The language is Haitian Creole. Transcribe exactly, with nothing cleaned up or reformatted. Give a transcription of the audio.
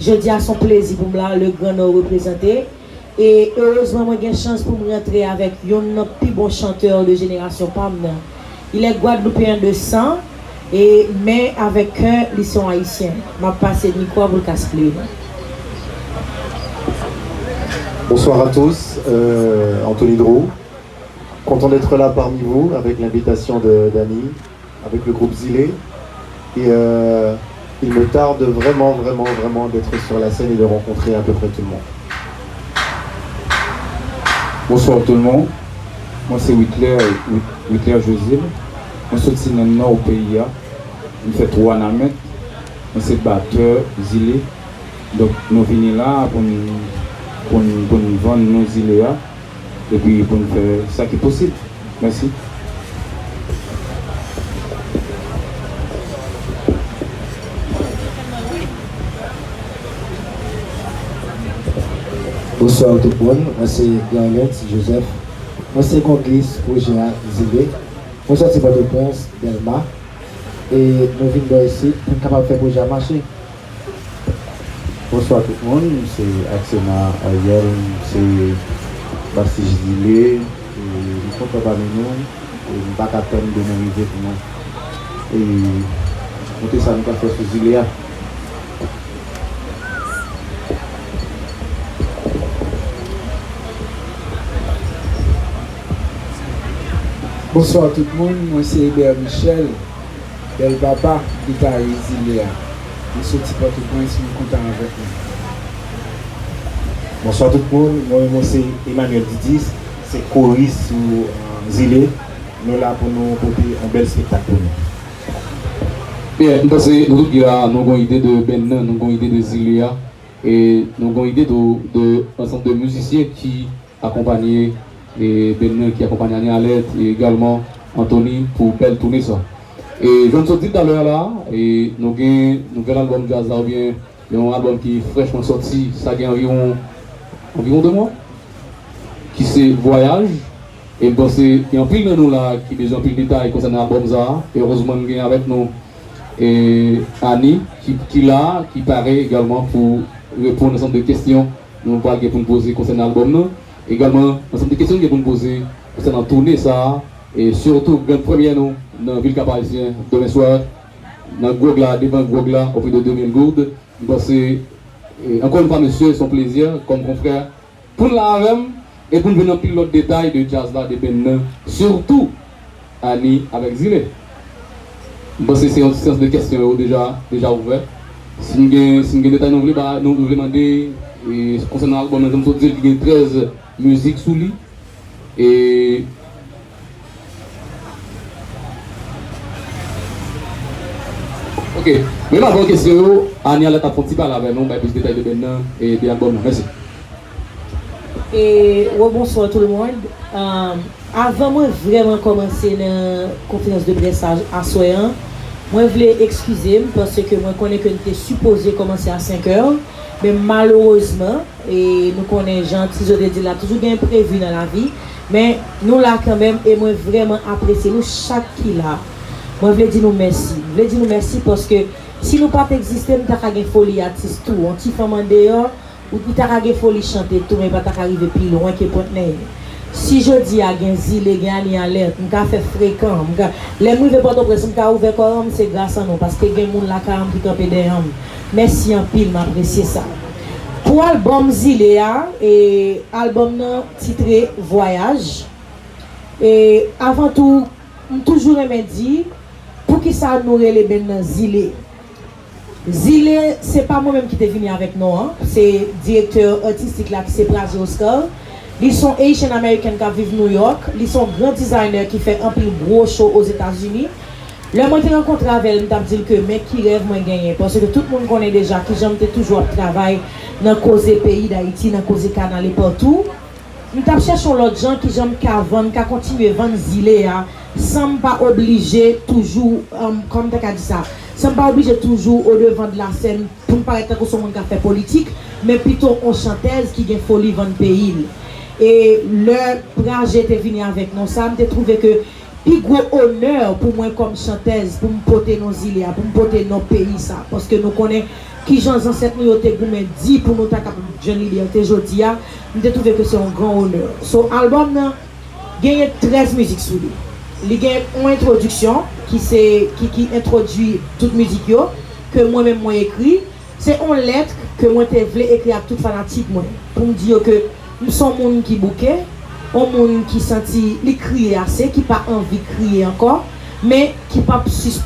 Jodi a se yon plezi pou m la, Le Grand Nord reprezante. E erezman mwen gen chans pou m rantre avèk yonn nan pi bon chantè de jenerasyon pa m nan. Il est guadeloupéen de sang, e, men avèk kè, li se yon Ayisyen. M ap pase mikwo a pou l ka sipliye nou. Bonsoir à tous, euh, Anthony Drew. Content d'être là parmi vous avec l'invitation de Dany, avec le groupe Zile. Et euh, il me tarde vraiment, vraiment, vraiment d'être sur la scène et de rencontrer à peu près tout le monde. Bonsoir tout le monde. Mwen se Witler, Wit- Witler Josile. Mwen soti nan nò peyi a. Mwen fèt Wanament. Mwen se batè Zile. Donk nou vini la pou n pou n pou n vann nou Zile a. Epi pou n fè sa ki posib. Mèsi. Bonswa tout moun, mwen se Granlens Joseph. Mwen se kongis pwojè a Zile. Mwen sòti Pòtoprens, Dèlma. E nou vin bò isit pou n kapab fè pwojè a mache. Bonswa tout moun, m se Aksena Ariel, m se batij Zile, e m kontan pami nou, e m pa ka tann demen rive pou mwen e montre sa nou ka fè sou Zile a. Bonswa tout moun, mwen se Eber Michel, Bèl Papa, gitaris Zile a. Nou soti Pòtoprens, nou kontan avèk nou. Bonswa tout moun, mwen mwen se Emmanuel Didis, se koris sou Zile. Nou la pou nou pote yon bèl espektak pou nou. Byen, m panse nou tout ki la, nou gon ide de band nan, nou gon ide de Zile a, e nou gon ide tou de ansanm de mizisyen ki akonpanye e band nan, ki akonpanye Ani Alèt e egalman Anthony pou bèl toune sa. E jan m sot di talè a la, e nou gen nouvèl albòm djaz la oubyen yon albòm ki frèchman sòti, sa gen anviwon anviwon de mwa, ki se Vwayaj. E m panse gen anpil nan nou la ki bezwen anpil detay konsènan albòm sa a. Erezman n gen avèk nou e Ani ki, ki la, ki pare egalman pou reponn ansanm de kesyon nou pral gen pou n poze konsènan albòm nan. Egalman ansanm de kesyon n gen pou n poze konsènan toune sa a, e sitou gran premyè nou nan vil Kap-Ayisyen demen swa, nan gwòg la, devan gwòg la, au prix de deux mille gourdes. M panse, e, encore une fois, mesye, se yon plezi kòm konfrè pou n la avè m e pou n jwenn anpil lòt detay de djaz la, de band nan, sitou Ani avèk Zile. M panse se yon ti syans de kesyon yo deja, deja ouvè. Si n gen, si n gen detay nou vle ba, nou, nou vle mande, e, konsènan albòm nan, jan m sot di l, ki gen trèz mizik sou li. E Ok, menm avan kesyon yo, Ani Alèt ap fè yon ti pale avè nou, bay plis detay de band nan e de albòm nan. Mèsi. E rebonswa tout le monde. Um, avan mwen vrèman kòmanse nan konferans de près sa aswè an, mwen vle ekskize m paske mwen konnen ke n te sipoze kòmanse a senk è, men malerezman, e nou konnen jan Tizo te di l la, toujou gen enprevi nan lavi, men nou la kanmenm e mwen vrèman apresye nou chak ki la. Mwen vle di nou mèsi. Mwen vle di nou mèsi paske si nou pa t egziste, m ta ka gen foli atis tou. Yon ti fanm andeyò, ou ta ka gen foli chante tou, men pa ta ka rive pi lwen ke Pwent Nèg. Si jodi a gen Zile, gen Ani Alèt, m ka fè frekan, m ka, lè m rive Pòtoprens, m ka ouvè kò m, se gras a nou, paske gen moun lakay an ki kanpe dèyè m. Mèsi anpil, m apresye sa. Pou albòm Zile a, e, albòm nan titre Vwayaj. E, avan tou, m toujou renmen di, poukisa nou rele band nan Zile? Zile, se pa mwen menm ki te vini avèk non an, se direktè atistik la ki se Praje Oscar. Li se yon Haitian American k ap viv New York. Li se yon gran designer ki fè anpil gwo show Ozetazini. Lè mwen te rankontre avè l, m t ap di l ke men ki rèv mwen genyen, paske tout moun konnen deja kijan m te toujou ap travay nan koze peyi Dayiti, nan koze kanal e patou. M t ap chèche yon lòt jan kijan m ka vann, ka kontinye vann Zile a, san m pa oblije toujou, um, kòman m ta ka di sa, san m pa oblije toujou au devant de la scène pou m parèt tankou se yon moun k ap fè politik, men pito yon chantèz ki gen foli vann peyi l. E lè Praje te vini avèk non sa, m te twouve ke pi gwo onè pou mwen kòm chantèz, pou m pote non Zile a, pou m pote non peyi sa, paske nou konnen kijan zansèt nou yo te goumen di pou nou ta kapab jwenn libète jodi a, m te twouve ke se yon gran onè. So, albòm nan genyen trèz mizik sou li. Li gen yon entwodiksyon ki se, ki, ki entwodui tout mizik yo, ke mwen menm mwen ekri. Se yon lèt ke mwen te vle ekri ak tout fanatik mwen, pou m di yo ke m se yon moun ki bouke, yon moun ki santi li kriye ase, ki pa anvi kriye ankò, men ki p ap sispann